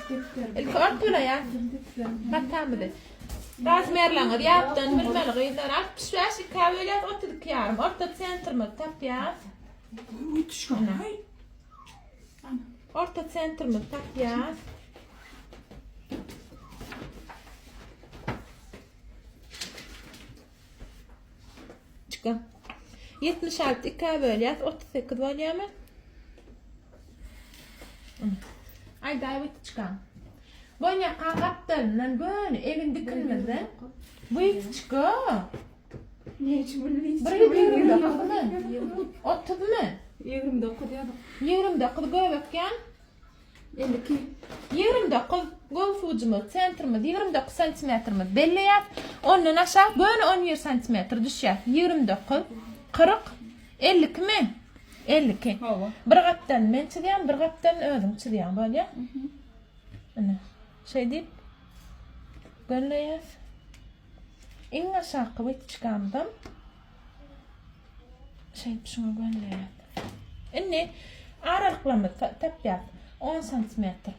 Ilki ortalaýas matamyzy. Razmerleriňizi ýatdan bilmeli gyzlar. 65 ikä bölýäs 32 ýarym. Orta sentrimizi tapýas. Orta sentrimizi tapýas. Çyka. 76 ikä bölýäs, 38 bolýarmy? Aýdaý witçka. Boýnaka gapdalyndan göni egin dikinmizden witçka. Ne üçin bilmeýän? Bir 29-my? 30-my? 29 ýazyk. 29 göbek ýan. 52. 29 göwüs ujumyz, sentrimiz 29 santimetrimiz belleýäs. Ondan aşak göni 11 santimetr düşýär. 29, 40, 52 mi? 52. Hawa. Bir gapdan men çyzýan, bir gapdan özüň çyzýaň, bolýar? Ine, şeý diýip gönleýäs. Iň aşaky witçkamdan Şeýdip şuňa gönderýär. Indi aralyklarymyzy tapýas. 10 santimetr.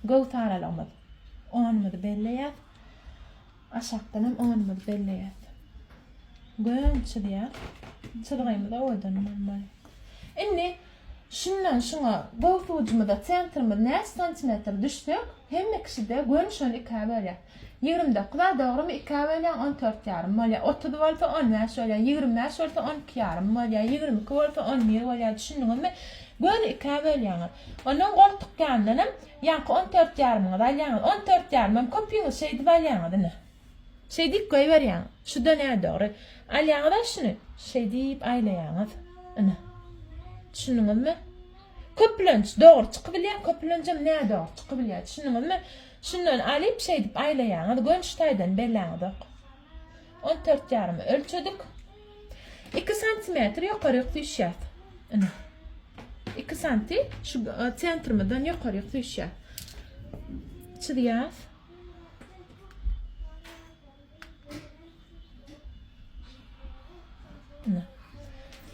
Göwüs aralygymyz. 10-umyzy belleýäs. Aşakdan hem 10-umyzy belleýäs. Gön çyzýas. Çyzgymyz owadan bolmaly. Indi Şundan şuňa göwüs ujumyza sentrimiz näçe santimetr düşsek, hemme kişide göni şony ikä bölýäs. 29 a dogrymy ikä bölýäň 14 ýarym bolýar. 30 bolsa 15 bolýar, 25 bolsa 12 ýarym bolýar, 22 bolsa 11 bolýar. Düşündiňizmi? Göni ikä bölýäňiz. Ondan goltuk ýanyndanam ýaňky 14 ýarymyňyzy alýaňyz. 14 ýarymam köpüňiz şeýdip alýaňyz ine. Şeýdip goýberýäň. Şu-da nädogry. Alýaňyz-a şuny, şeýdip aýlaýaňyz. Ine. Düşündiňizmi? Köplenç dogry çykybilýär, köplenjem nädogry çykybilýär. Düşündiňizmi? Şundan alyp şeýdip aýlaýaňyz, göni şu taýdan belläňizok. On dört ýarymy ölçedik. 2 santimetr ýokaryk süýşýär. Ine. 2 santi şu sentrimizden ýokaryk süýşýär. Çyzýas. Ine.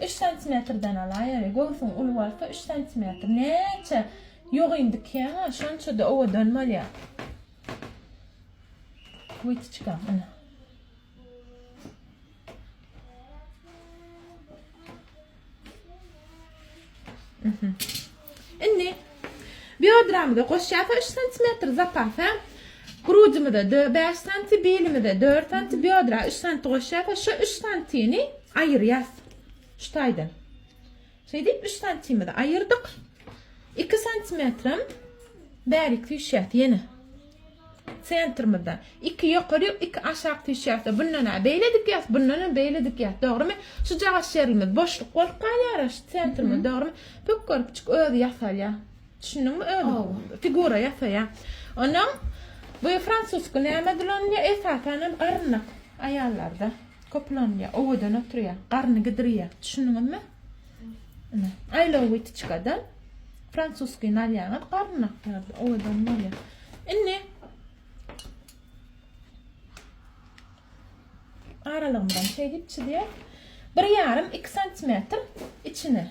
3 santimetrden alaýary. Göwsüň uly bolsa 3 santimetr. Näçe ýogyn dikýäň, şonça-da owadan bolýar. Witçka, ine. Indi biodramyza goşýarsa 3 santimetr zapasa, grudimize 5 santi, bilimize 4 santi, biodra 3 santi goşýarsa şu 3 santini aýyrýas. Şu taýdan. Şeýdip 3 santimizi aýyrdyk. 2 santimetrem bärik süýşýäs ýene. Sentrymyzda. Iki ýokary, iki aşak süýşýäs-de, bundan-a beýle dikýäs, bundanam beýle dikýäs, dogrumy? Şujagaz şerimiz boşluk bolup galýar-a, şu sentrymyz, dogrumy? Pökgeripjik özi ýasalýar. Düşündiňmi? Özi figura ýasaýar. Ondan bu fransuski nämede ulanylýar? Esasanam garynlak aýallarda köp ulanylýar. Owadan oturýar, garny gidirýär. Düşündiňizmi? Ine, aýlaw witiçkadan fransuskini alýaňyz, garynlak ýaly owadan bolýar. Indi aralygyndan şeýdip çyzýar. Bir ýarym, 2 santimetr içine.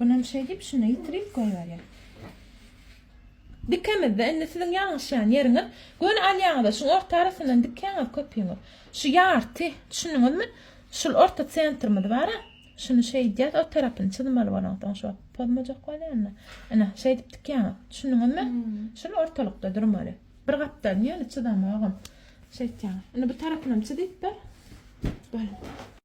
Bunam şeýdip şunu ýitirip goýberýär. Dikemizde indi siziň ýalňyşýan ýeriňiz göni alýaňyzda şuň orta arasyndan dikýäňiz köpüňiz. Şu ýarty, düşündiňizmi? Şul orta sentrimiz bar-a. Şuny şeýdýäs, o tarapyny çyzmaly bolansoň şu wagt pozmajak bolýan-da. Ine, şeýdip dikýäňiz. Düşündiňizmi? Şul ortalykda durmaly. Bir gapdalyny ýöne çyzamogam. Şeýtýäňiz. Indi bu tarapynam çyzyp ber. Boldy.